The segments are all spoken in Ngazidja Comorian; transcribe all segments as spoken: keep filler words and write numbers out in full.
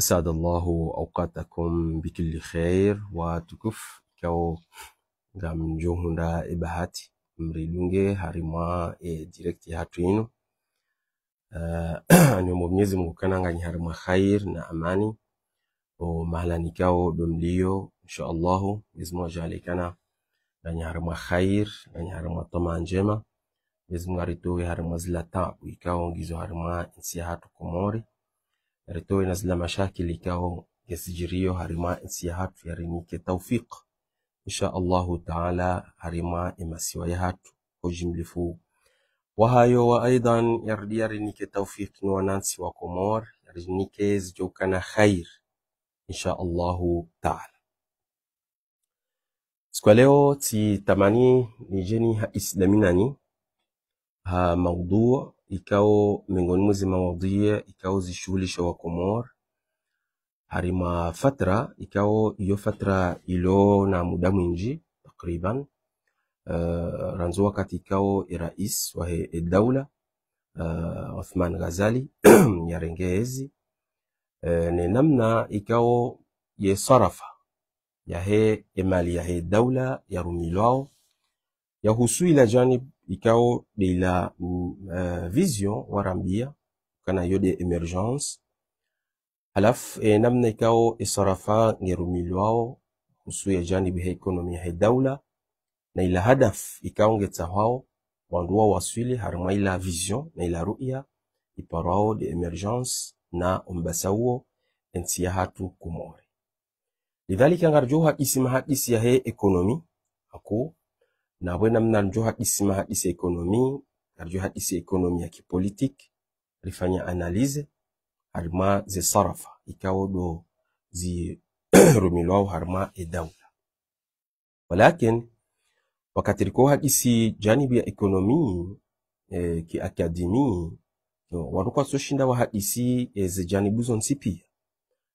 أسعد الله أوقاتكم بكل خير. Watukufu, ikao ngamdjo hundra ye bahati mridunge harimwa ye direct yahatru yinu. Eh, niombe Mwenyezi Mungu ukana nganyi harimwa khair na amani, o mahala nikao ndo mlio, insha Allahu. Mwenyezi Mungu adjaanlie ukana nganyi harimwa khair, nganyi harimwa twamaa ndjema. Mwenyezi Mungu aritowe harimwa zila taabu ikao ngizo harimwa ntsi yahatru Komori. Aritowe na zila mashakili ikao ngezidjirio harimwa ntsi yahatru, yarinike tawfik, insha Allahu Taala, harimwa ye masiwa yahatru ho ujimlifu wahayo. Wa aidhan, yaridi yarinike tawfik no wanantsi wa Komori, yarinike zidjo ukana khair, insha Allahu Taala. Siku ya leo tsitamani nidje nihadisi dami nanyi ha maudhu ikao miongoni mwa ze maudhu ikao zishuhulisha wa Komori harimwa fatra ikao iyo fatra ilo na muda mwindji takriban, eh, randzi wakati ikao ye rais wahe ye daula, eh, Othman Ghazali, yarenge yezi, eh, ne namna ikao ye sarafa yahe ye mali yahe daula yarumilwao, yahusu ila janib ikao nde ila, mm, eh, vision warambia ukana iyo nde émergence. Halafu, eh, namna ikao ye sarafa ngerumilwao, husu ye janib yahe économie yahe daula, na ila hadaf ikao ngetsahwao wandru wawaswili harimwa ila vision na ila ru'ya iparwao nde émergence na umbasa uwo ye ntsi yahatru Komori. Lidhalika, ngaridjo hadisi mahadisi yahe économie, haku, na bwe namna ngaridjo hadisi mahadisi ya économie, ngaridjo hadisi économie ya kipolitique, rifanye analyse harimwa ze sarafa ikao ndo zirumilwao harimwa ye daula. Walakin, wakati riko hadisi janibu ya économie, eh, ki académie, no, wandru kwatsoshinda wahadisi, eh, ze janibu zontsi pia.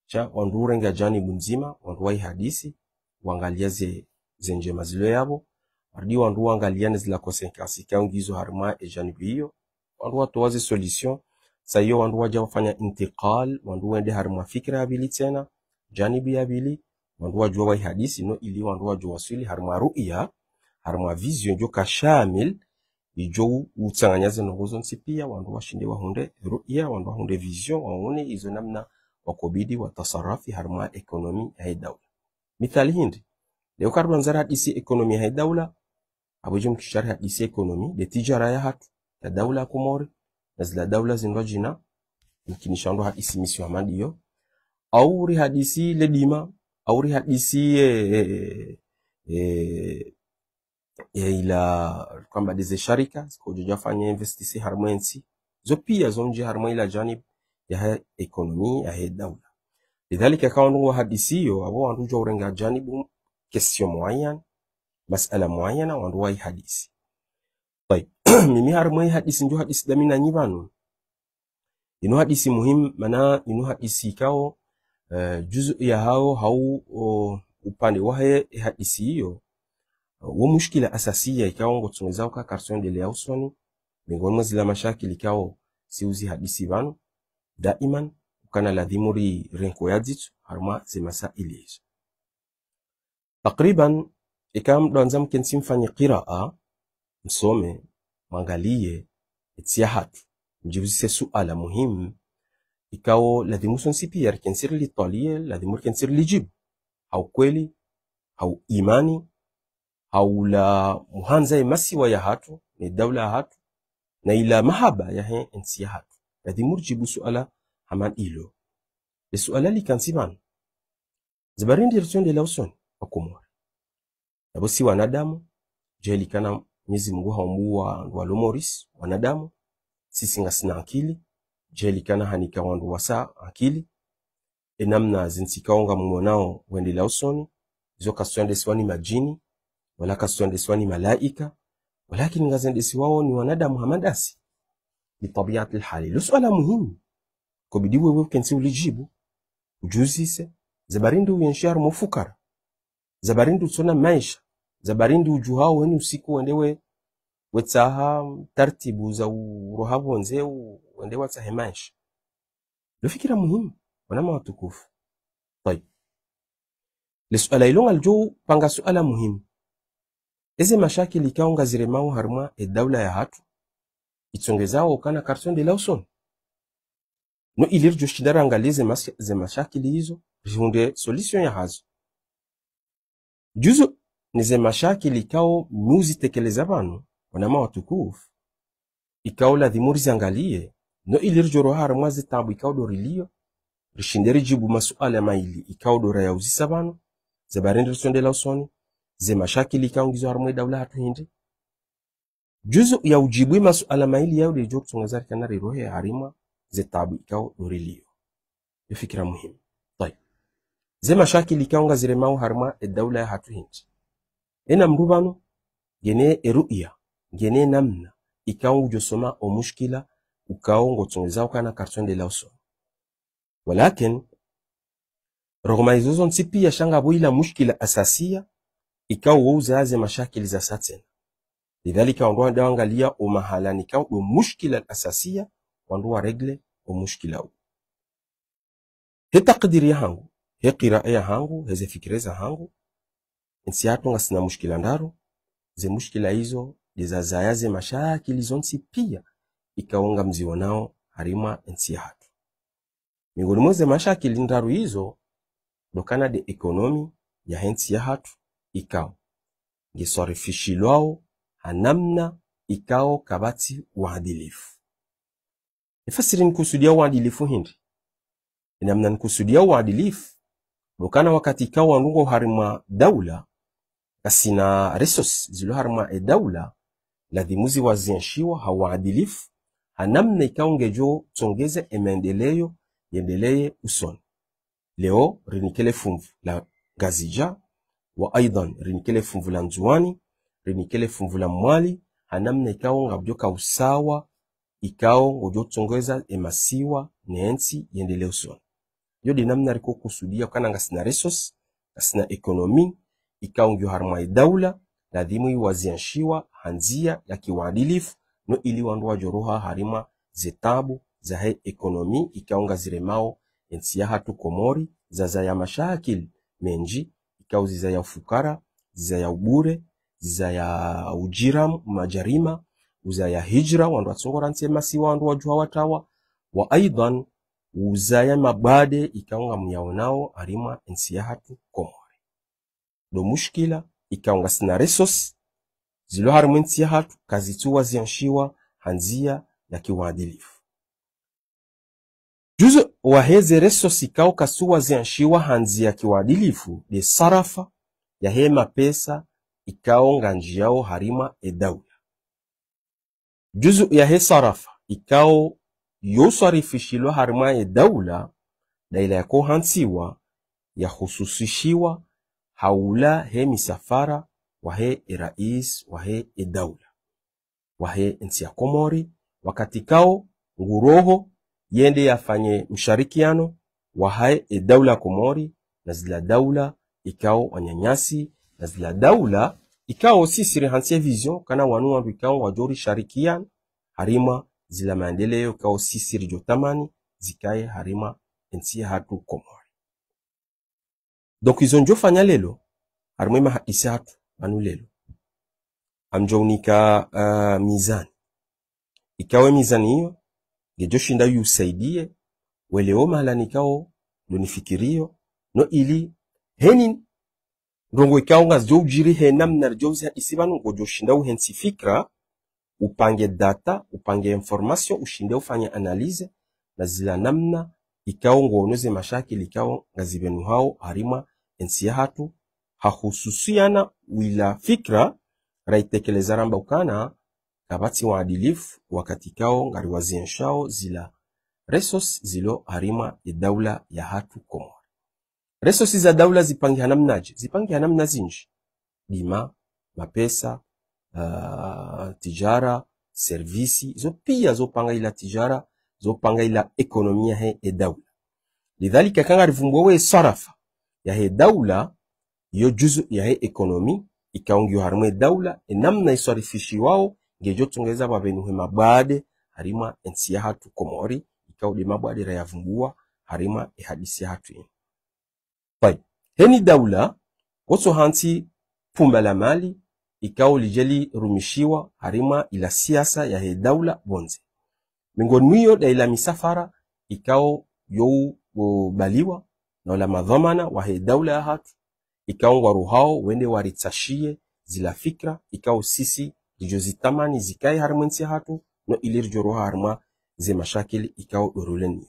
Sha wandru urenga janibu ndzima, wandru waihadisi, wangalia ze, ze ndjema zilo yapvo, warudi wandru wangalia ne zila conséquences ikao ngizo harimwa ye janibu iyo, wandru watowa ze solution. Sa iyo wandru wadja wafanya intikal, wandru wende harimwa fikira ya pvili tsena, janibu ya pvili, wandru wadjuwa waihadisi, no ili wandru wadjo waswili harimwa ru'ya, harimwa vision djo ka shamil, idjo utsanganya ze ndrongoo zontsi pia, wandru washinde wahundre ru'ya, wandru wahundre vision, waone izo namna wakobidi watasarafi harimwa économie yahe daula. Mithali hindri, leo karibandza rihadisi économie yahe daula, apvo djo mkisha rihadisi économie, nde tijara yahatru, ya daula ya Komori, na zila daula zindru djina, mkinisha ndo hadisi misiwa hama ndiyo, au rihadisi le dima, au rihadisi, eh, eh, eh, eh, ila kwamba nde ze sharika, zikojo djafanya investisi harimwa ye ntsi, zo pia zondji harimwa ila janib yahe économie yahe daula. Lidhalika, ka wandru wahadisi iyo, apvo wandru djo urenga janibu, question muayyan, masala muayyan, wandru waihadisi. Tayib, mimi harimwa ye hadisi ndjo hadisi dami nanyi pvanu, inu hadisi muhimu, mana inu hadisi ikao, eh, juzu yahao hau, o, upande wahe ye hadisi iyo, o, wo mushkila asasiya ikao ngotsongeza uka kartsi endelea usoni, miongoni mwa zila mashakili ikao si uzihadisi pvanu, daiman, ukana ladhimu ri, rirenke ya dzitso harimwa ze masaili izo. Takriban, eka mdrwandza mkentsi mfanye kiraa, msome, mwangalie, ye ntsi yahatru, mdjibuzise suala muhimu, ikao ladhimu sontsi pia rikentsi rilitwalie, ladhimu rikentsi rilidjibu. Ha ukweli, ha uimani, ha ula muhandza ye masiwa yahatru, ne daula yahatru, na ila mahaba yahe ntsi yahatru. Ladhimu ridjibu suala hama ndilo. Le suala likantsi pvanu. Ze habari ndri ritso endelea usoni, wa Komori? Yapvo si wanadamu, djalikana Mwenyezi Mungu haumbu wandru walo Maurice, wanadamu, sisi ngasina ankili, djalikana hanika wandru wasa ankili, ye namna ze ntsi ikao ngamwonao wendelea usoni, izo kazitsoendesiwa ni madjini, wala kazitsoendesiwa ni malaika, walakini ngazendesiwao ni wanadamu hama ndasi. Bi tabiatil hali. Lo suala muhimu, kobidi wewe ukentsi ulidjibu, udjuzise, ze habari ndri uyenshi harimwa ufukara. Ze habari ndri utsona maesha. Ze habari ndri udjuhao weni usiku wende we, wetsaha tartibu za uroha pvondze u, wende watsahe maesha. Lo fikira muhimu, Wananya watukufu. Tayib. Le suala ilo ngalidjo panga suala muhimu. Eze mashakili ikao ngaziremao harimwa e daula yahatru, itsongezao ukana karitso endelea usoni. No ili ridjo shinda rangalie ze mas-, ze mashakili izo, rihundre solution yahazo. Juzu ni ze mashakili ikao mi uzitekeleza pvanu, wananya watukufu, ikao ladhimu riziangalie, no ili ridjo roha harimwa ze taabu ikao ndo rilio, rishinde ridjibu masuala maili ikao ndo rayauzisa pvanu, ze bari ndri ritso endelea usoni, ze mashakili ikao ngizo harimwa e daula yahatru hindri. Juzu ya udjibu e masuala maili yao ndo idjo ritsongeza rikana rirohe harimwa ze taabu ikao ndo rilio. Yo fikira muhimu. Tayib. Ze mashakili ikao ngaziremao harimwa e daula yahatru hindri. Ena mndru pvanu, ngena e ru'ya, ngena e namna ikao ngudjo soma o mushkila ukao ngotsongezao ukana karitso endelea usoni. Walakin, rogoma izo zontsi pia sha ngapvo ila mushkila asasiya, ikao wo uzaya ze mashakili za sa tsena. Lidhalika wandru wandao wangalia o mahala nikao ndo mushkila asasiya, wandru wa régler o mushkila u. He takdiri yahangu, he kiraa yahangu, he ze fikira zahangu, entsi yahatru ngasina mushkila ndraru, ze mushkila izo nde zazaya ze mashakili zontsi pia ikao ngamzionao harimwa entsi yahatru. Miongoni mwa ze mashakili ndraru izo, ndo ukana nde économie yahe ntsi yahatru ikao ngiswarifishilwao ha namna ikao kapvatsi uadilifu. Ye fasiri nikusudia uadilifu hindri? Ye namna nikusudia uadilifu, ndo ukana wakati ikao wandru ngwao harimwa daula, ngasina ressources zilo harimwa e daula, ladhimu ziwazienshiwa ha uadilifu, ha namna ikao ngedjo tsongeza e maendeleo yendelee usoni. Leo, rinike le funvu la Ngazidja, wa aidhan, rinike le funvu la Ndzuwani, rinike le funvu la Mwali, ha namna ikao ngapvodjo ka usawa, ikao ngodjo tsongeza e masiwa ne ntsi yendelee usoni. Yo nde namna riko kusudia ukana ngasina ressources, ngasina économie, ikao ngiyo harimwa e daula, ladhimu iwazienshiwa ha ndzia ya kiuadilifu, no ili wandru wadjo roha harimwa ze taabu zahe économie, ikao ngaziremao entsi yahatru Komori, zazaya mashakili mendji, ikao zizaya ufukara, zizaya ubure, zizaya ujiramu, majarima, uzaya hijra, wandru watsongora ntsi ye masiwa, wandru wadjuha watawa, wa aidhan, uzaya mabwade ikao ngamuyaonao harimwa entsi yahatru Komori. Ndo mushkila, ikao ngasina ressources zilo harimwa entsi yahatru, kazitsu wazienshiwa ha ndzia ya kiuadilifu. Juzu wahe ze ressources ikao kazitsu wazienshiwa ha ndzia ya kiuadilifu, nde sarafa yahe mapesa ikao ngandjiao harimwa e daula. Juzu yahe sarafa ikao yo uswarifishilwa harimwa e daula, nda ila yako hantsiwa, yahususishiwa ha ula he misafara wahe e rais wahe e daula, wahe entsi ya Komori, wakati ikao nguroho yende yafanye msharikiano wahaye e daula Komori, na zila daula ikao wananyasi, na zila daula ikao sisi rihantsi e vision, ukana wanu wandru ikao ngwadjo risharikiana harimwa zila maendeleo ikao sisi ridjo tamani zikaye harimwa entsi yahatru Komori. Donc, izo ndjo fanya leo, harimwa e mahadisi yahatru pvanu leo, ngamdjo unika, ah, mizani. Ikao e mizani iyo, ngedjo shinda yusaidie, welewe o mahala nikao ndo nifikirio, no ili heni ndrongoo ikao ngazidjo udjiri he namna ridjo uzihadisi pvanu, ngodjo shinda uhentsi fikira, upange data, upange information, ushinde ufanye analyse, na zila namna ikao ngoono ze mashakili ikao ngazipvenuhao harimwa entsi yahatru, ha hususiana wila fikira raitekeleza ramba ukana kapvatsi uadilifu wakati ikao ngariwazienshao zila ressources zilo harimwa e daula yahatru Komori. Ressources za daula zipangiha namnadje? Zipangiha namna zindji. Dima, mapesa, ah, tijara, service, zo pia zo panga ila tijara, zo panga ila économie yahe e daula. Lidhalika, eka ngarivumbua we sarafa yahe daula, yo juzu yahe économie, ikao ngiyo harimwa e daula, e namna iswarifishiwao, ngedjo tsongeza pvapvenuhe mabwade harimwa entsi yahatru Komori, ikao nde mabwade rayavumbua harimwa ye hadisi yahatru yinu. Tayib. Heni daula, wotso hantsi pumba la mali, ikao lidje lirumishiwa harimwa ila siasa yahe daula pvondze. Miongoni mwa iyo nda ila misafara, ikao yo ubaliwa, na ula madhwamana wahe daula yahatru, ikao ngwaruhao wende waritsashiye zila fikra, ikao sisi ridjo zitamani zikaye harimwa entsi yahatru, no ili ridjo ruha harimwa ze mashakili ikao ndo rule nayo.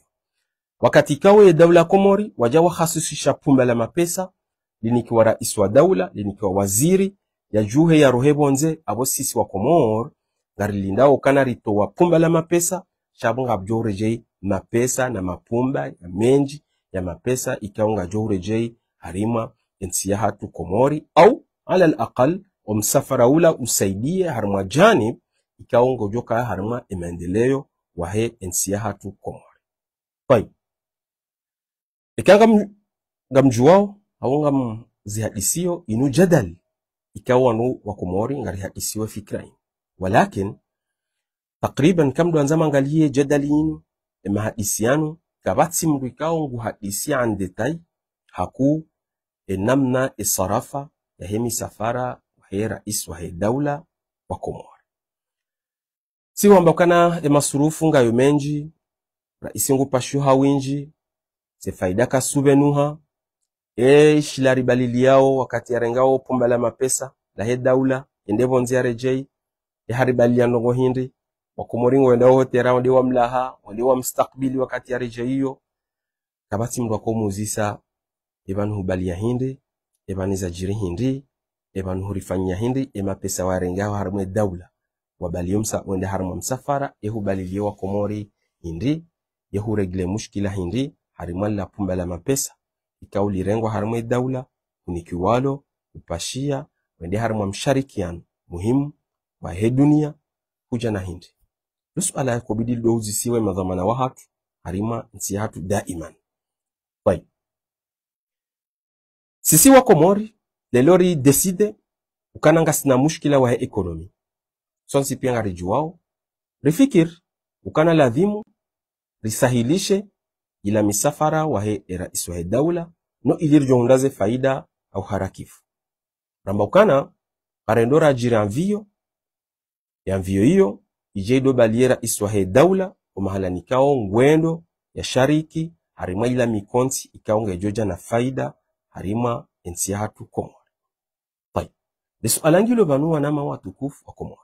Wakati ikao ye daula Komori, wadja wakhasusisha pumba la mapesa, linikiwa raisi wa daula, linikiwa waziri, yadjuhe yaruhe pvondze, apvo sisi wa Komori, ngarilindao ukana ritowa pumba la mapesa, sha apvo ngapvodjo uredjei mapesa na mapumba ya mendji ya mapesa, ikao ngadjo uredjei harimwa entsi yahatru Komori, au, ala al-aqal, omsafara ula usaidiye harimwa janib, ikao ngodjo kaya harimwa emaendeleo wahe entsi yahatru Komori. Tayib. Eka ngam-, ngamdjuwao, au ngamzihadisiyo, inu jadal, ikao wanu wa Komori ngarihadisiyo fikra inu. Walakin, takriban kamdru andza mangaliye jadal inu, emahadisi yanu, kapvatsi mdru ikao nguhadisiya en détail, haku enamna esarafa yahe misafara wahe raisi wahe daula wa Komori. Si wamba ukana emasurufu ngayo mendji, raisi ngupashiyo ha windji, ze faida kasupvenuha, e shila ribaliliyao wakati yarengao pumba la mapesa lahe daula, yende pvondze yaredjei, e haribaliya ndrongo hindri, wa Komori ngwendao hotera, wende wamlaha, wende wamstakbili wakati yaredjeiyo, kapvatsi mdru akomuzisa, epvanu hubaliya hindri, epvanu zadjiri hindri, epvanu hurifanyiya hindri, emapesa warengao harimwa edaula. Wabaliyo msa-, wende harimwa msafara, ehubaliliye wa Komori hindri, ehuregle mushkila hindri, harimwa lila pumba la mapesa, ikao lirengwa harimwa edaula, hunikiwalo, upashiya, wende harimwa msharikiano muhimu wahe dunia, hudja na hindri. Ndo suala yakobidi ndo uzisiwe madhwamana wahatru, harimwa ntsi yahatru daiman. Tayib. Sisi wa Komori, leo ridécidé, ukana ngasina mushkila wahe économie. Sontsi piya ngaridjuwao, rifikiri, ukana ladhimu, risahilishe, ila misafara wahe eraisi wahe daula, no ili ridjo hundra ze faida ha uharakifu. Ramba ukana, ngarendo radjiri avion, ye avion iyo, idje ido baliye raisi wahe daula, omahala nikao ngwendo yashariki, harimwa ila mikontsi, ikao ngedjodja na faida, harimwa entsi yahatru Komori. Tayib. Lisuala ngilo pvanu wananya watukufu wa Komori.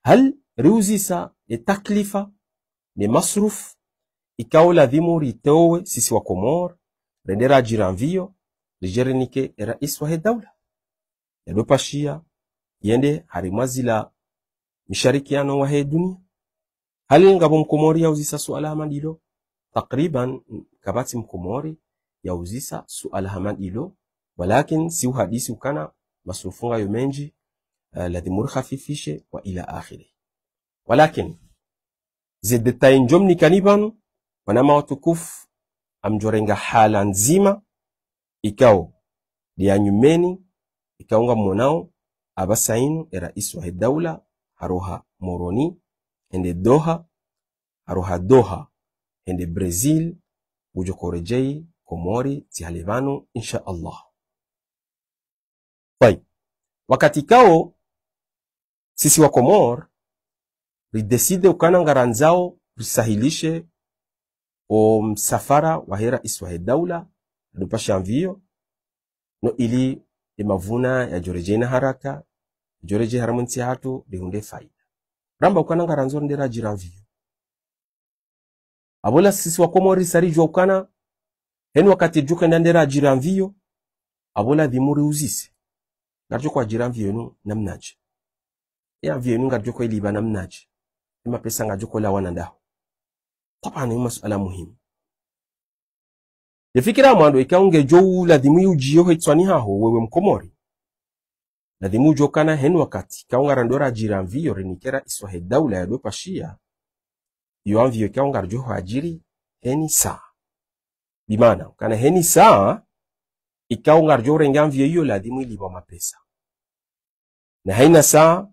Hal riuzisa ye taklifa, ne masruf, ikao ladhimu ritowe sisi wa Komori, rende radjiri avion, ridje rinike eraisi wahe daula. Yado pashiya, yende harimwa zila misharikiano wahe dunia. Hali ngapvo Mkomori yauzisa suala hama ndilo, takriban kapvatsi Mkomori yauzisa suala hama ndilo, walakin si uhadisi ukana masurufu ngayo mendji, eh, ladhimu rikhafifishe wa ila akhiri. Walakin, ze détail ndjo mnikani pvanu, wananya watukufu, ngamdjo renga hala ndzima, ikao, ndiya nyumeni, ikao ngamwonao, apvasa inu, eraisi wahe daula, haroha Moroni, hende Doha, haroha Doha, hende Brésil, ngudjo koredjei, Komori, tsi hale pvanu, insha Allah. Tayib. Wakati ikao, sisi wa Komori, ridécidé ukana ngarandzao risahilishe omsafara wahe raisi wahe daula, ado pashiya avion, no ili emavuna yadjoredjei na haraka, yadjoredjei harimwa entsi yahatru, rihundre faida. Ramba ukana ngarandzao rende radjiri avion. Apvo la sisi wa Komori sa ridjuwa ukana, heni wakati ridjo hwenda rende radjiri avion, apvo ladhimu riuzise. Ngaridjo hwadjiri avion inu namnadje. Ye avion inu ngaridjo hwelipva namnadje. Emapesa ngaridjo hwelawana ndahu. Twabaan, ni masuala muhimu. Ye fikira ya mwando ikao ngedjo ladhimu yudjiyo hetswani haho wewe Mkomori. Ladhimu udjuwe ukana heni wakati, ikao ngarendo radjiri avion rinike raisi wahe daula yado pashiya, iyo avion ikao ngaridjo hwadjiri heni saa. Bimaana, ukana heni saa, ikao ngaridjo urenge avion iyo ladhimu ilipvwa mapesa. Na haina saa,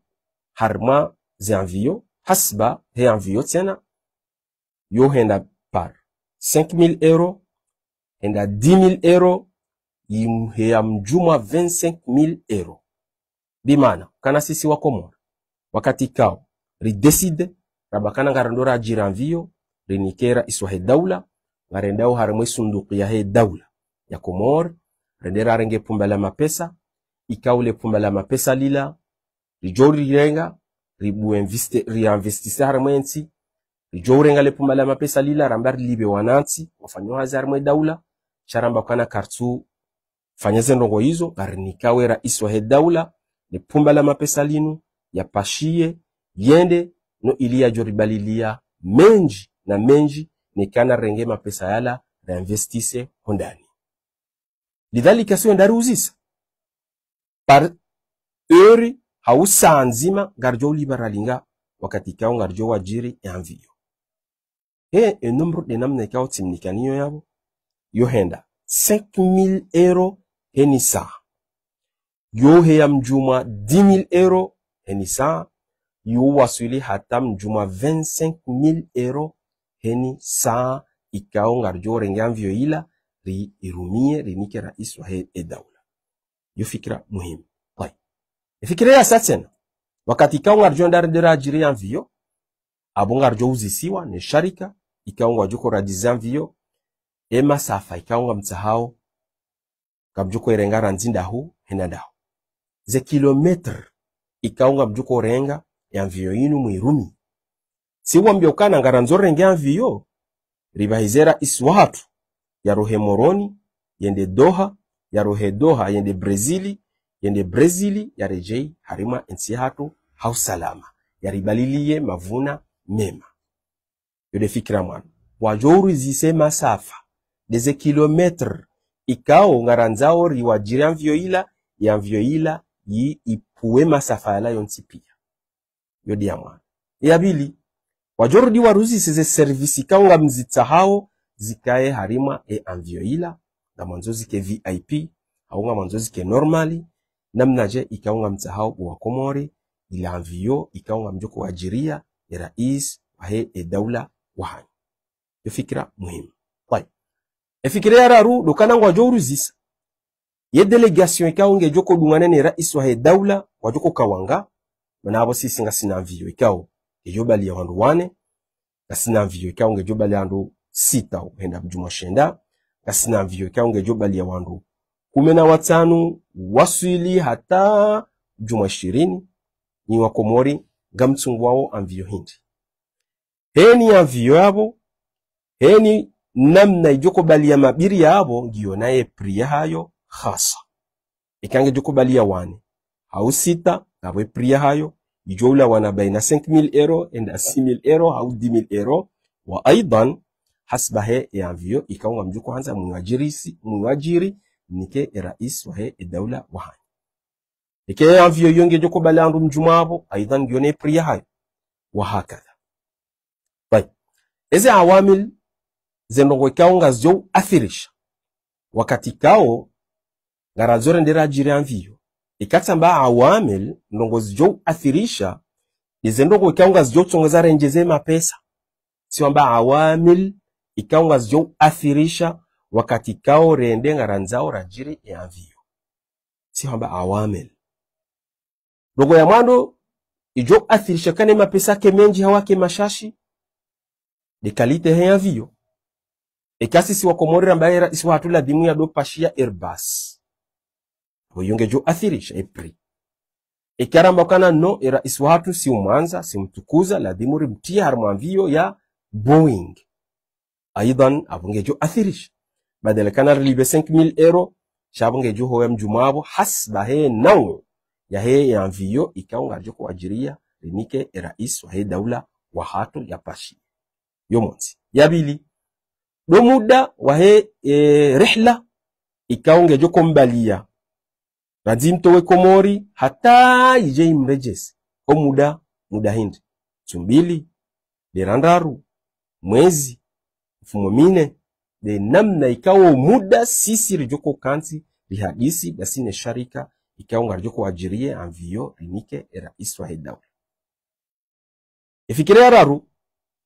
harimwa ze avion, hasba he avion tsena, yo henda par. cinq mille euros, henda dix mille euros, yimheya mdjumwa vingt-cinq mille euros. Bimaana, kana sisi wa Komori, wakati ikao ridécidé, ramba kana ngarendo radjiri avion, rinike rais wahe daula, ngarendao harimwa ye sunduku yahe daula ya Komori, rende rarenge pumba la mapesa, ikao le pumba la mapesa lila, ridjo rirenga, ribu investi-, riinvestise harimwa ye ntsi, ridjo urenga le pumba la mapesa lila, ramba rilipve wanantsi wafanyao hazi harimwa ye daula, sha ramba kana karitsu fanya ze ndrongoo izo, ngarinikao ye rais wahe daula, ne pumba la mapesa linu, yapashiye, yende, no ili yadjo ribalilia mendji na mendji, ne kana rirenge mapesa yala, riinvestise hondani. Lidhalika si wenda riuzisa. Par heure, hau saa ndzima, ngaridjo ulipva rialinga, wakati ikao ngaridjo wadjiri ye avion. He, ye nombre de namna ikao tsimnikaniyo yapvo, yo henda cinq mille euros heni saa. Yo heya mdjumwa dix mille euros heni saa. Yo waswili hata mdjumwa vingt-cinq mille euros heni saa, ikao ngaridjo renge avion ila, riirumie, rinike rais wahe daula. Yo fikira muhimu. Tayi. Ye fikira ya sa tsena, wakati ikao ngaridjo enda rende radjiri ye avion, apvo ngaridjo uzisiwa ne sharika ikao ngwadjo koradjizi avion, ye masafa ikao ngamtsahao, ngamdjo koirenga randzi ndahu henda ndahu. Ze kilomètres ikao ngamdjo korenga ye avion inu mwirumie. Si wambia ukana ngarandzo renge avion, ripvahize rais wahatru, yarohe Moroni, yende Doha, yarohe Doha, yende Brazil, yende Brazil, yaredjei harimwa ye ntsi yahatru ha usalama, yaribalilie mavuna mema. Yo nde fikira mwando. Wadjo uruzise masafa, nde ze kilomètres ikao ngarandzao riwadjiri ye avion ila, ye avion ila, yi ipvue masafa yala yontsi pia. Yo nde ya mwando. Ya pvili, wadjo rudi waruzise ze service ikao ngamzitsahao zikaye harimwa ye avion ila, ngamwandzo zike V I P, hau ngamwandzo zike normal, namnadje ikao ngamtsahao bo wa Komori, ila avion ikao ngamdjo kowadjiria ye rais wahe daula wahanyu. Yo fikira muhimu. Tayi. Ye fikira ya raru, ndo ukana ngwadjo uruzisa ye délégation ikao ngedjo kodungana ne rais wahe daula, wadjo koka wanga, mana apvo sisi ngasina avion ikao ngedjo balia wandru wane, ngasina avion ikao ngedjo balia wandru sita henda mdjumwa shenda, ngasina avion ikao ngedjo balia wandru kume na watsanu, waswili hata mdjumwa ishirini, nyi wa Komori, ngamtsunguao avion hindri. Heni avion yapvo, heni namna idjo kobalia mabiria yapvo, ngiyo na ye prix yahayo hasa. Eka ngedjo kobalia wane hau sita, ngapvo ye prix yahayo, idjo ulawana baina cinq mille euros, henda six mille euros, hau dix mille euros, wa aidhan, hasba he ye avion ikao ngamdjo kohandza mwadjirisi, mwadjiri, nike ye rais wahe daula wahanyu. Eka ye avion iyo ngedjo kobalia wandru mdjumwa apvo, aidhan ngiyo ne prix yahayo. Wa hakadha. Tayi. Eze awamil, ze ndrongoo ikao ngazidjo uathirisha wakati ikao ngarandzo rende radjiri ye avion. Eka tsamba awamil, ndrongoo zidjo uathirisha, nde ze ndrongoo ikao ngazidjo utsongeza rendjeze mapesa. Si wamba awamil ikao ngazidjo uathirisha wakati ikao rende ngarandzao radjiri ye avion. Si wamba awamil. Ndrongoo ya mwando idjo uathirisha kana ye mapesa yake mendji hau yake mashashi, nde qualité he avion. Eka sisi wa Komori ramba ye rais wahatru ladhimu yado pashia Airbus, apvo iyo ngedjo uathirisha ye prix. Eka ramba kana no, ye rais wahatru si umwandza, si umtukuza, ladhimu rimtrie harimwa avion ya Boeing. Aidhan, apvo ngedjo uathirisha. Badala kana rilipve cinq mille euros, sha apvo ngedjo hoya mdjumwa apvo, hasba he nau yahe ye avion ikao ngaridjo kowadjiria, rinike ye rais wahe daula wahatru yapashie. Yo montsi. Ya pvili, ndo muda wahe, e, rihla, ikao ngedjo kombalia randzi imtowe Komori, hata idje imredjeze. Ho muda, muda hindri? Ntsu mbili, nde randraru, mwezi, mfumo mine, nde namna ikao muda sisi ridjo kokantsi rihadisi, ndasi ne sharika ikao ngaridjo kowadjirie avion rinike ye rais wahe daula. Ye fikira ya raru,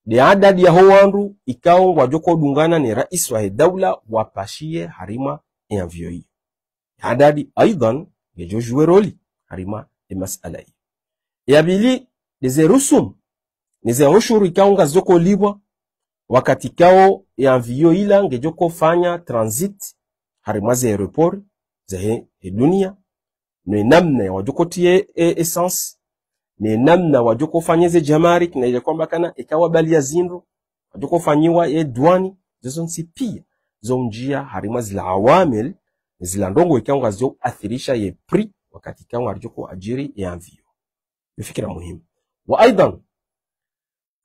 nde adadi yaho wandru ikao ngwadjo kodungana ne rais wahe daula wapashiye harimwa e avion iyo. Adadi, aidhan, ngedjo jouer rôle harimwa e masala iyo. Ya pvili, nde ze rusumu, ne ze ushuru ikao ngazidjo kolipvwa, wakati ikao e avion ila ngedjo kofanya transit harimwa ze aéroport zahe, he dunia, ne namna ya wadjo kotriye e, essence, ne namna wadjo kofanya ze jamarik, na ile kwamba kana eka wabaliya zindru, wadjo kofanyiwa e douane, zo zontsi pia zo ndjia harimwa zila awamil, zila ndrongoo ikao ngazidjo athirisha ye prix, wakati ikao ngaridjo koadjiri e avion. Yo fikira muhimu. Wa aidhan,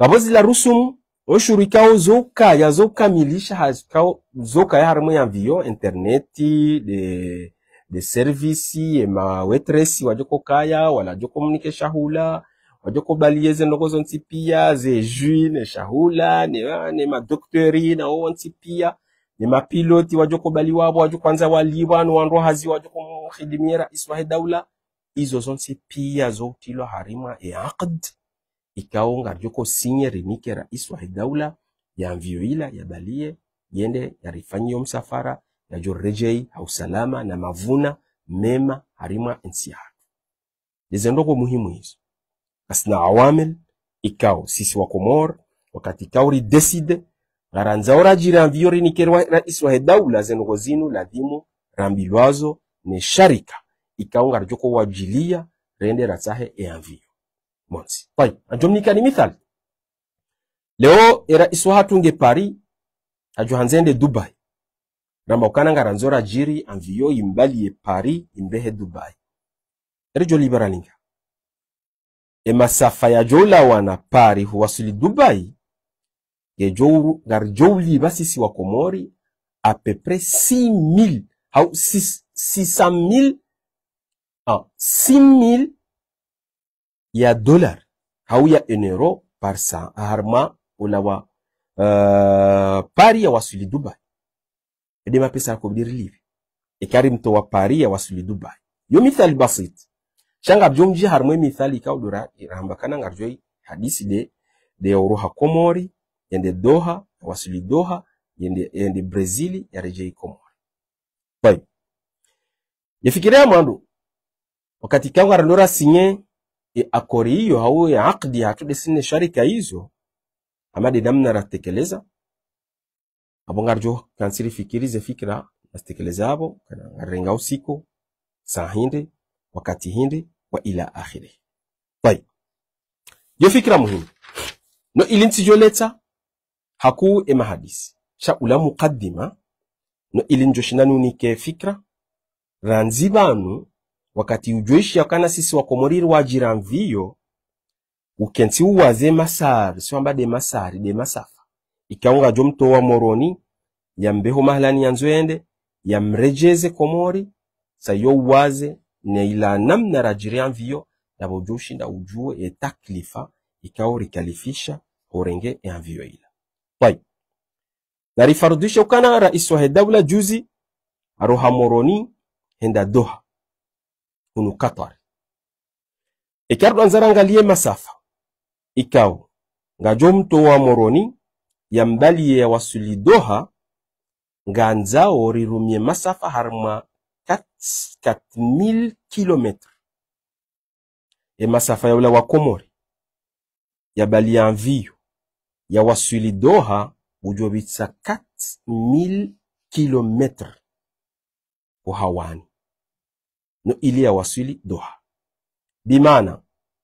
ngapvo zila rusumu, ushuru ikao zo kaya, zo kamilisha, ha, ikao zo kaya harimwa e avion, internet, nde, nde service, ye ma waitress wadjo kokaya, wala wadjo komunike shahula, wadjo kobaliye ze ndrongoo zontsi pia, ze jus, ne shahula, ne, ne ma docteur, na wontsi pia, ne ma pilote wadjo kobaliwa pvo, wadjo kwandza walipvwa, no wandru hazi wadjo komuhidimiya rais wahe daula. Izo zontsi pia zo utrilwa harimwa e aqd ikao ngaridjo kosigner rinike rais wahe daula, ye avion ila yabaliye, yende yarifanyiye o msafara, yadjo redjei ha usalama na mavuna mema harimwa entsi yahatru. Nde ze ndrongoo muhimu izo. Ngasina awamil ikao sisi wa Komori, wakati ikao ridécider ngarandzao radjiri avion rinike ra, rais wahe daula, ze ndrongoo zinu ladhimu rambilwa zo ne sharika ikao ngaridjo kowadjiliya rende ratsahe e avion. Montsi. Tayib, ngamdjo mnikani mithali. Leo e rais wahatru nge Paris, hadjo handza yende Dubai. Ramba ukana ngarandzao radjiri avion imbaliye Paris, imbehe Dubai. Eridjo lipva ralinga. E masafa yadjo ulawana Paris huwaswili Dubai, ngedjo uru, ngaridjo ulipva sisi wa Komori à peu près six mille, hau six, six cent mille, ah, six mille ya dollar, hau ya un euro par cent, harimwa ulawa, euh, Paris yawaswili Dubai. Ede mapesa yako bidi rilipve. Eka rimtowa Paris yawaswili Dubai. Yo mithali basit. Sha ngapvo mdji harimwa e mithali ikao ndo ra, iramba kana ngaridjo i hadisi nde, nde uroha Komori, yende Doha, yawaswili Doha, yende, yende Brazil, yaredjei Komori. Tayib. Ye fikira ya mwando, wakati ikao ngarandzao rasigner e accord iyo, hau e aqd yahatru nde sisi ne sharika izo, hama nde namna ratekeleza, apvo ngaridjo kantsi rifikiri ze fikira, nazitekeleza apvo, kana ngarirenga usiku, saa hindri, wakati hindri, wa ila akhiri. Tayib. Yo fikira muhimu. No ili ntsidjo letsa hakuu e mahadisi. Sha ula mukaddima, no ili ndjo shinda nunike fikira, randzi pvanu, wakati udjo ishiya kana sisi wa Komori ridjiri avion, ukentsi uwaze masari, si wamba nde masari, nde masafa ikao ngadjo mtowa Moroni, yambehe mahalani yandzo yende, yamredjeze Komori, sa yo uwaze, ne ila namna radjiri avion, ndapvo udjo ushinda udjuwe e taklifa ikao rikalifisha hurenge e avion ila. Tayib. Narifarudhishe ukana rais wahe daula juzi, haroha Moroni, henda Doha, hunu Qatar. Eka ridjwandza rangaliye masafa ikao ngadjo mtowa Moroni, yambaliye yawaswili Doha, ngandzao rirumie masafa harimwa quatre, quatre mille kilomètres. E masafa ya ulawa Komori, yabaliya avion, yawaswili Doha, udjo pvitsa quatre mille kilomètres ho hawani. No ili yawaswili Doha. Bimaana,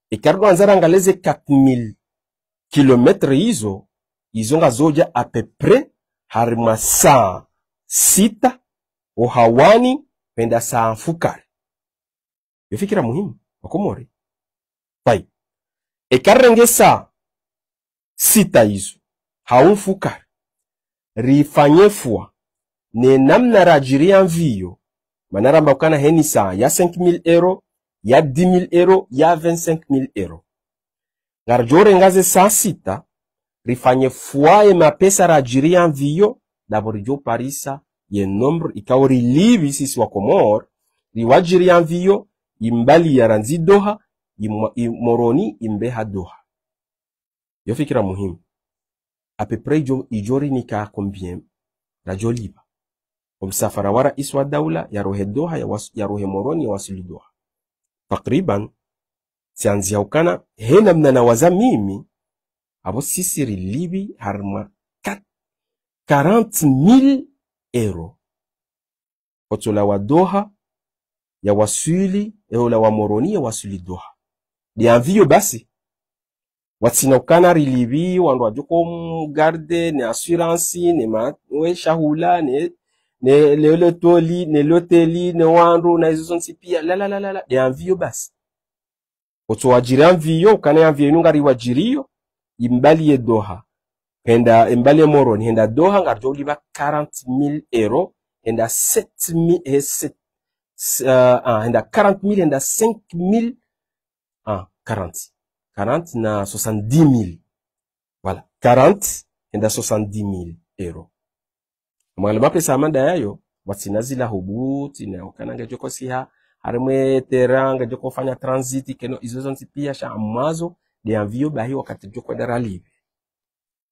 eka ridjwandza rangaliye ze quatre mille kilomètres izo, izo ngazodja à peu près harimwa saa sita ho hawani, hwenda saa mfukare. Yo fikira muhimu, wa Komori. Tayib. Eka rirenge saa sita izo, hau mfukare, rifanye fwa ne namna radjiri avion, mana ramba ukana heni saa ya cinq mille euros, ya dix mille euros, ya vingt-cinq mille euros. Ngaridjo renga ze saa sita, rifanye fwa ye mapesa radjiri avion, ndapvo ridjo parisa ye nombre ikao rilipvi sisi wa Komori, riwadjiri avion, imbaliya randzi Doha, imo-, i Moroni, imbeha Doha. Yo fikira muhimu. à peu près idjo, idjo rinika combien radjo lipva. Omsafara wa raisi wa daula, yarohe Doha, ya was-, yarohe Moroni, yawaswili Doha. Takriban, tsiandzia ukana, he namna nawaza mimi, apvo sisi rilipvi harimwa quat-, quarante mille euros. Otsolawa Doha, yawaswili, eolawa Moroni, yawaswili Doha. Nde avion basi. Watsina ukana rilipvi, wandru wadjoko mgarde, ne assurance, ne ma-, we shahula, ne, ne le, le toli, ne loteli, ne wandru, na izo zontsi pia, la, la, la, la, la, nde avion basi. Otsowadjiri avion, ukana avion inu ngariwadjiriyo, imbali ye Doha. Henda, imbali ye Moroni, henda Doha, ngaridjo ulipva quarante mille euros, henda sept mille, eh, sept, s-, euh, ah, henda quarante mille, henda cinq mille, ah, quarante. Quarante na soixante-dix mille. Voilà. Quarante, henda soixante-dix mille euros. Mwangalie mapesa hama nda yayo, watsina zila hubuti, na ukana ngedjo kosiha, harimwe terrain, ngedjo kofanya transit, keno izo zontsi pia sha amwazo, nde avion bahi wakati djo kwenda ralipve.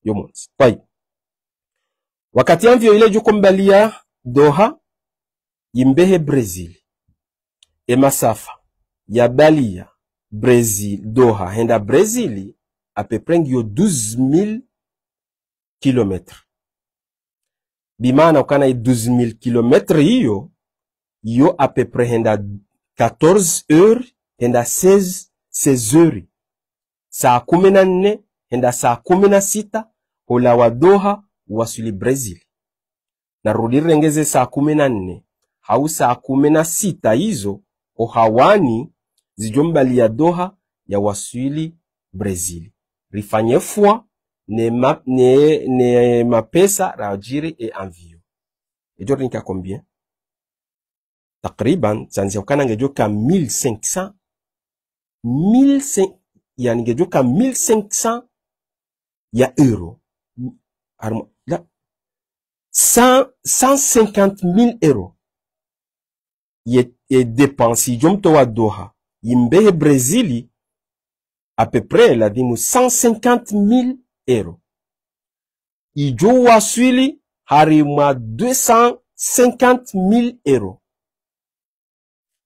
Yo montsi. Twayi. Wakati avion ile djo kombaliya Doha, yimbehe Brésil. E masafa, yabaliya Brésil, Doha, henda Brésil, à peu près ngiyo douze mille kilomètres. Bimaana ukana i douze mille kilomètres iyo, iyo à peu près henda quatorze heures, henda seize, seize heures. Saa kume na nne, henda saa kume na sita, holawa Doha, uwaswili Brésil. Na rudi rengeze saa kume na nne, hau saa kume na sita izo, ohawani, zidjo mbaliya Doha, yawaswili Brésil. Rifanye fwa, ne ma-, ne, ne mapesa radjiri e avion. Edjo rinika combien? Takriban, tsandzia ukana ngedjo ka mille cinq cents, mille cinq, yani ngedjo ka mille cinq cents ya euros. Harimwa, la, cent, cent cinquante mille euros. Ye, ye dépense idjo mtowa Doha, yimbehe Brésil, à peu près, ladhimu cent cinquante mille euros. Idjo waswili harimwa deux cent cinquante mille euros.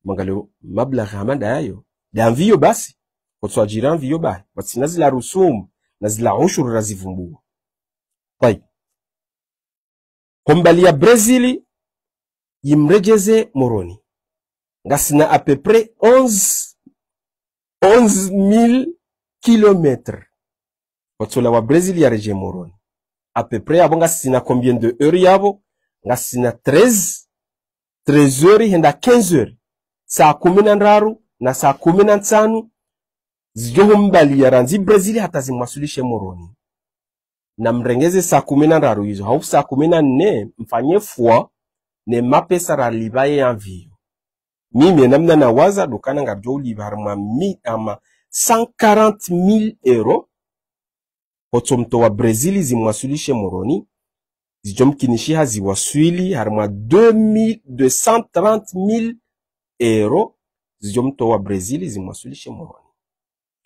Mwangalie mablagha hama nda yayo, nde avion basi, kotsowadjiri avion bahi, watsina zila rusumu, na zila ushuru razivumbua. Twayi. Kombaliya Brésil, yimredjeze Moroni. Ngasina à peu près onze, onze mille kilomètres. Otsolawa Brésil yaredjee Moroni. À peu près, apvo ngasina combien de heures yapvo? Ngasina treize, treize heures, henda quinze heures. Saa kume na ndraru, na saa kume na ntsanu, zidjo humbaliya randzi Brésil hata zimwaswilishe Moroni. Na mrengeze saa kume na ndraru izo, hau saa kume na nne, mfanye fwa, ne mapesa ralipva ye avion. Mimi, e namna nawaza, ndo ukana ngaridjo ulipva harimwa mi-, hama cent quarante mille euros, hotso mtowa Brésil zimwaswilishe Moroni, zidjo mkinishiha ziwaswili harimwa deux mille, deux cent trente mille euros, zidjo mtowa Brésil zimwaswilishe Moroni.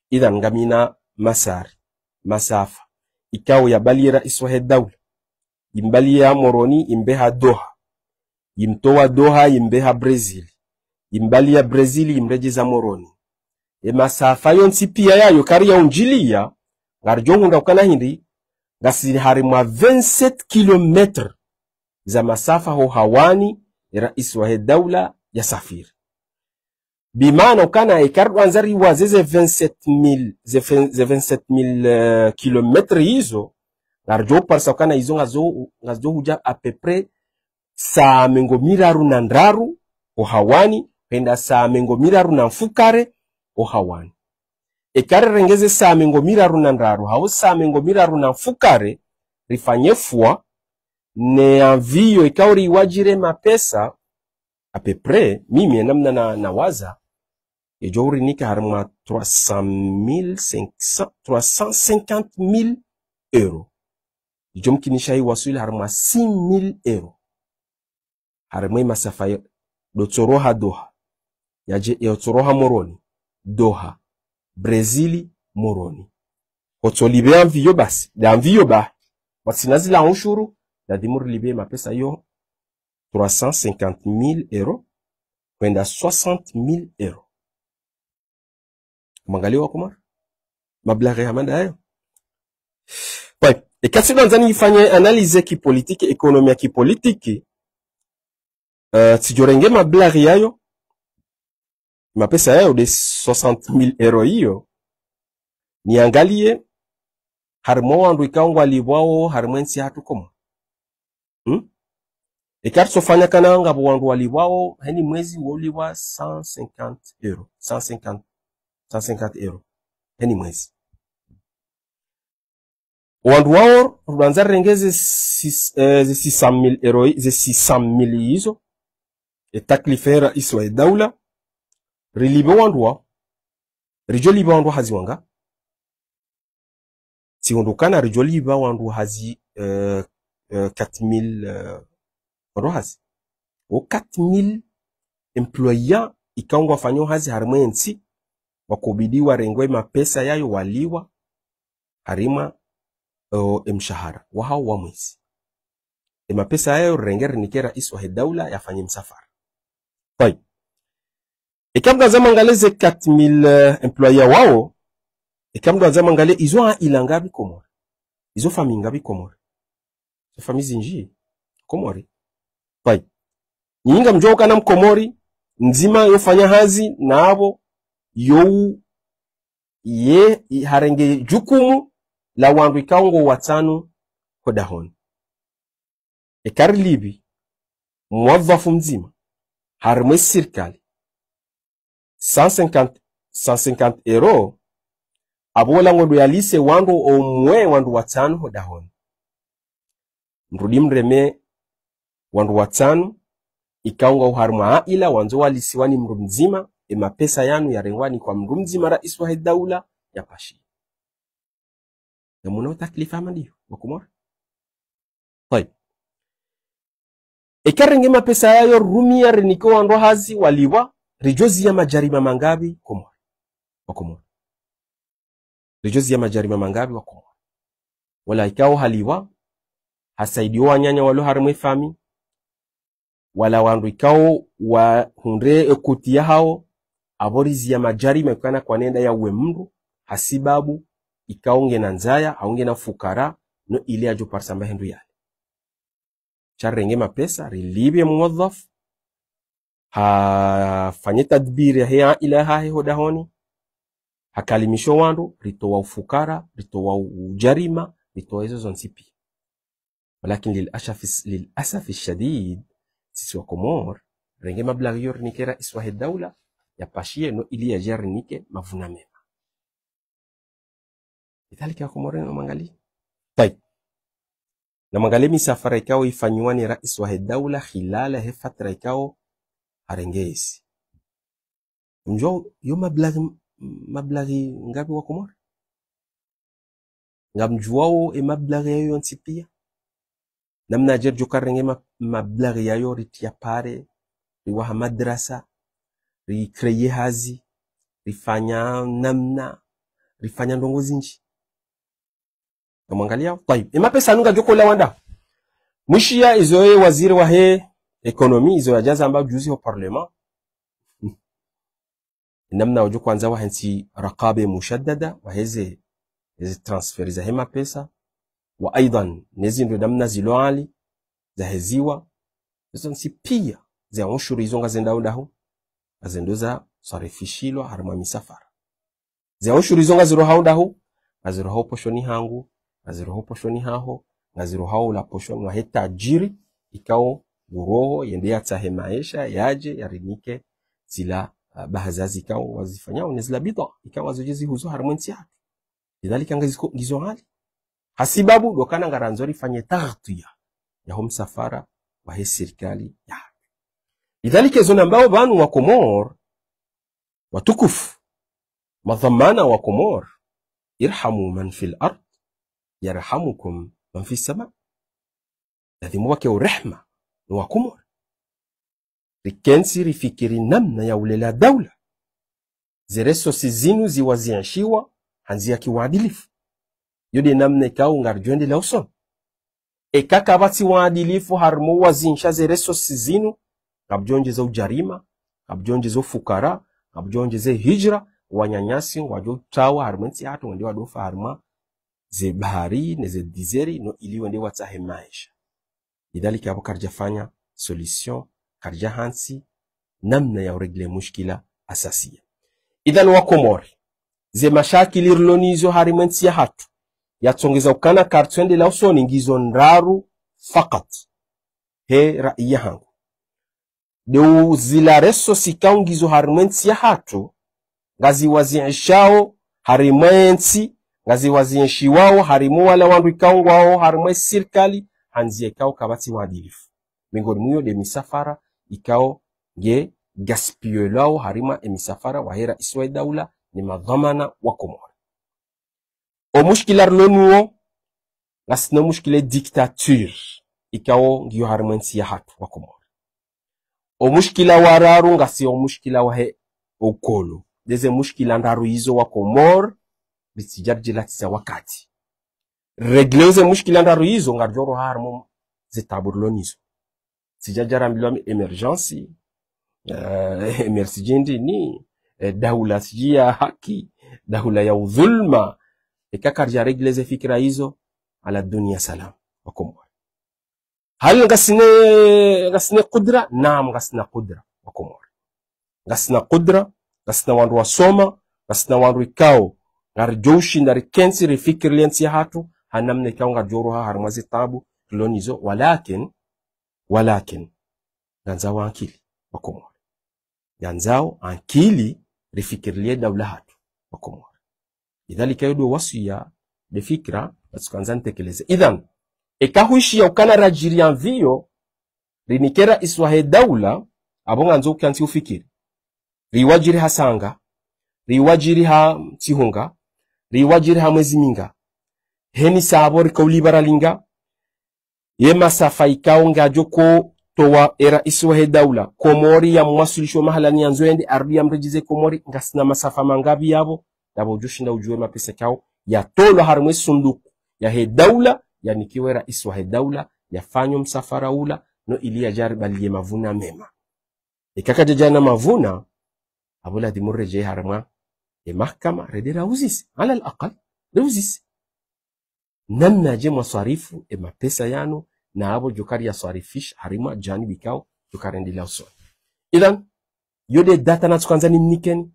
Idhan ngamina masari, masafa, ikao yabaliya raisi wahe daula, yimbaliya Moroni, yimbeha Doha, yimtowa Doha, yimbeha Brésil, yimbaliya Brésil, yimredjeza Moroni. E masafa yontsi pia yayo kari yaundjiliya, ngaridjo hundra ukana hindri, ngasi harimwa vingt-sept kilomètres za masafa ho hawani, e raisi wahe daula yasafiri. Bimaana ukana eka ridjwandza riwaze ze vingt-sept mille, ze ven-, ze vingt-sept mille, euh, kilomètres izo, ngaridjo uparisa ukana izo ngazo, ngazo hudja à peu près saa mengo miraru na ndraru ho hawani, henda saa mengo miraru na mfukare ho hawani. Eka rirengeze saa mengo miraru na ndraru, hau saa mengo miraru na mfukare, rifanye fwa, ne avion ikao riwadjiri mapesa, à peu près, mimi e namna na, nawaza, edjo urinika harimwa trois cent mille cinq cents, trois cent cinquante mille euros. Idjo mkinisha iwaswili harimwa six mille euros. Harimwa e masafa yo, ndo tsoroha Doha. Yadje, yo tsoroha Moroni. Doha. Brésil, Moroni. Kotsolipve avion basi, nde avion bahi. Watsina zila ushuru, ladhimu rilipve mapesa yo trois cent cinquante mille euros, hwenda soixante mille euros. Mwangalie wa Komori. Mablaghi hama nda yayo. Bon, eka tsi ndo ndzani ifanye analyse kipolitiki, économie kipolitiki, eh, tsidjo renge mablaghi yayo, mapesa yayo nde soixante mille euros iyo, niangalie, harimwa wandru ikao ngwalipvwao, harimwa entsi yahatru Komori. Hmm? Eka ritsofanya kana ngapvo wandru walipvwao, heni mwezi wolipvwa cent cinquante euros. Cent cinquante, cent cinquante euros. Heni mwezi. Wandru wao, randza rirenge ze six, eh, ze six cent mille euros, ze six cent mille izo. E taklifa ya rais wa daula. Rilipve wandru wao. Ridjo lipva wandru hazi wanga. Tsi wandru kana ridjo lipva wandru hazi, eh, eh, quatre mille, eh, wandru hazi. O quatre mille employés ikao ngwafanyao hazi harimwa entsi, wakobidi warengwe mapesa yayo walipvwa, harimwa, o, emshahara wahao wa mwezi. Emapesa yayo rirenge rinike rais wahe daula yafanye msafara. Tayi. Eka mndru andza mwangalie ze quatre mille, eh, employés wao, eka mndru andza mwangalie izo aila ngapvi Komori. Izo famille ngapvi Komori. Izo famille zinji Komori. Tayi. Nyinyi ngamdjuao kana mkomori, ndzima yofanya hazi, na apvo, yo u-, ye, i-, harenge jukumu la wandru ikao ngo watsanu ho dahoni. Eka rilipvi, mwadhwafu mdzima, harimwa esirikali, cent cinquante, cent cinquante euros, apvo ola ngudjo yalise wandru omwe wandru watsanu ho dahoni. Mrudi mreme wandru watsanu, ikao ngwao harimwa aila wandzo walisiwa ni mndru mdzima, emapesa yanu yarengwa ni kwa mndru mdzima rais wahe daula, yapashiye. Ngamwona o taklifa hama ndiyo, wa Komori. Tayi. Eka rirenge mapesa yayo rirumia rinike wandru hazi walipvwa, ridjo ziya majarima mangapvi Komori. Wa Komori. Ridjo ziya majarima mangapvi wa Komori. Wala ikao halipvwa, hasaidiwa wananya walo harimwa efamille, wala wandru ikao wahundre ekuti yahao, apvo riziya majarima ikana kwanenda yauwe mndru, hasibabu ikao ngena ndzaya, hau ngena fukara, no ile yadjo parisa mba hindru yale. Sha rirenge mapesa, rilipve mwadhwafu, hafanye tadbiri yahe aila yahahe ho dahoni, hakalimisho wandru, ritowa ufukara, ritowa ujarima, ritowa izo zontsi pia. Walakin lil asafi, lil asafi shadid, sisi wa Komori, rirenge mablaghi yo rinike rais wahe daula, yapashiye no ili yadje yarinike mavuna mema. Lidhalika wa Komori namwangalie. Tayi. Namwangalie misafara ikao ifanyiwa ni rais wahe daula, khilala he fatra ikao harenge ezi. Mdjuao yo mablaghi, mablaghi ngapvi wa Komori? Ngamdjuao e mablaghi yayo yontsi pia. Namna yadje ridjo ka rirenge ma-, mablaghi yayo ritiya pare, riwaha madrasa, ricréer hazi, rifanya namna, rifanya ndrongo zinji. Namwangalie, tayi. Emapesa yanu ngadjo kola wandru. Mwishiya izo ye waziri wahe économie, izo yadja zamba juzi ho parlement. Namna wadjo kwandza wahentsi raqaba mushaddada, waheze, eze transfert zahe mapesa, wa aidhan, nezindru namna zilo hali, zaheziwa, zontsi pia, ze ushuru izo ngazendao ndahu, ngazendo zasarifishilwa harimwa misafara. Ze ushuru izo ngazirohao ndahu, ngazirohao poshoni hangu, ngazirohao poshoni haho, ngazirohao la poshoni wahe tajiri, ikao nguroho, yende yatsahe maesha, yadje, yarinike, zila, ah, bahazazi ikao wazifanyao, ne zila bidhwa, ikao ngazodje zihuzo harimwa entsi yahatru. Lidhalika ngaziko-, ngizo hali. Hasibabu, ndo kana ngarandzo rifanye taghtiya yaho msafara wahe sirikali yahatru. Lidhalika ezo nambao pvanu wa Komori, watukufu, madhwamana wa Komori, irhamu man fil ard, yarhamukum man fis sama. Ladhimu wake urehma no wa Komori. Rikentsi rifikiri namna ya ulelea daula. Ze ressources zinu ziwaziishiwa ha ndziya ya kiuadilifu. Yo nde namna ikao ngaridjo endelea usoni. Eka kapvatsi uadilifu harimwa wazinisha ze ressources zinu, ngapvodjo ndjeza ujarima, ngapvodjo ndjeza ufukara, ngapvodjo ndjeza hijra, wananyasi ngwadjo tawa harimwa entsi yahatru, wende wadjofa harimwa ze bahari, ne ze désert, no ili wende watsahe maesha. Lidhalika apvo karidjafanya solution, karidja hantsi namna ya urégler mushkila asasiya. Idhan wa Komori, ze mashakili rilo nazo harimwa entsi yahatru, yatsongeza ukana karitsuendelea usoni ngizo ndraru fakat. He rai yahangu. Nde u zila ressources ikao ngizo harimwa entsi yahatru, ngazi waziinshao harimwa entsi, ngazi waziinshiwao harimwa wala wandru ikao ngwao harimwa sirikali, ha ndzia ikao kapvatsi uadilifu. Miongoni mwayo nde misafara ikao nge gaspillelwao harimwa emisafara wahe raisi wa daula ne madhwamana wa Komori. Omushkila rilo nawo, ngasina omushkila dictature ikao ngiyo harimwa entsi yahatru wa Komori. Omushkila wa raru ngasi omushkila wahe ukolo. Ndeze mushkila ndraru izo wa Komori, ritsidja ridjilatisa wakati. Régler ze mushkila ndraru izo ngaridjo roha harimwa ze taabu rilo nazo. Tsidja djarambilwa mi émergence, eh, émergence djindri ni, eh, daula tsidji ya haki, daula ya udhulma. Eka karidja régler ze fikira izo, ala dunia salam, wa Komori. Hal ngasina, ngasina kudra? Naam, ngasina kudra, wa Komori. Ngasina kudra, ngasina wandru wasoma, ngasina wandru ikao ngaridjo ushinda rikentsi rifikirilie entsi yahatru, ha namna ikao ngaridjo roha harimwa ze taabu rilo nazo, walakin, walakin, ngandzao ankili, wa Komori. Ngandzao ankili rifikirilie daula yahatru, wa Komori. Lidhalika yo ndo wasiya, nde fikira, natsukandza nitekeleze. Idhan, eka huishiya ukana radjiri ya mviyo, rinike raisi wahe daula, apvo ngandzo ukantsi ufikiri. Riwadjiri ha Sanga, riwadjiri ha Mtsihunga, riwadjiri ha Mweziminga. Heni sa apvo rika ulibara linga, ye masafa ikao ngadjo ko towa e raisi wahe daula, Komori ya mwaswilisho mahala ni yandzo yende, arudi ya mredjeze Komori, ngasina masafa mangapvi yapvo, ndapvo udjo shinda udjuwe mapesa ikao yatolwa harimwa e sunduku yahe daula, yanikiwe raisi wahe daula, yafanyo msafara ula, no ili yadje aribaliye mavuna mema. Eka kadjadja na mavuna, apvo ladhimu redjeye harimwa e mahakama, rende rauzise, ala al-aqal, rauzise. Namnadje mwaswarifu e mapesa yanu, na apvo djo kari yaswarifisha harimwa janibu ikao djo kari endelea usoni. Idhan, yo nde data natsukandza nimnikeni,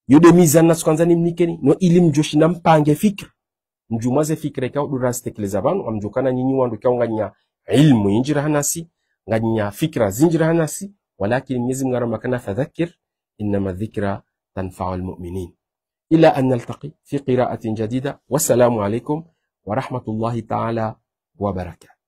yo nde mizani natsukandza nimnikeni, no ili mdjo shinda mpange fikira. Mdjumwaze fikira ikao ndo razitekeleza pvanu, ngamdjo kana nyinyi wandru ikao nganyina ilmu indji raha nasi, nganyina fikira zindji raha nasi, walakin Mwenyezi Mungu haramba ukana fadhakkir, innama dhikra tanfa'ul mu'minin. إلى أن نلتقي في قراءة جديدة. والسلام عليكم ورحمة الله تعالى وبركاته.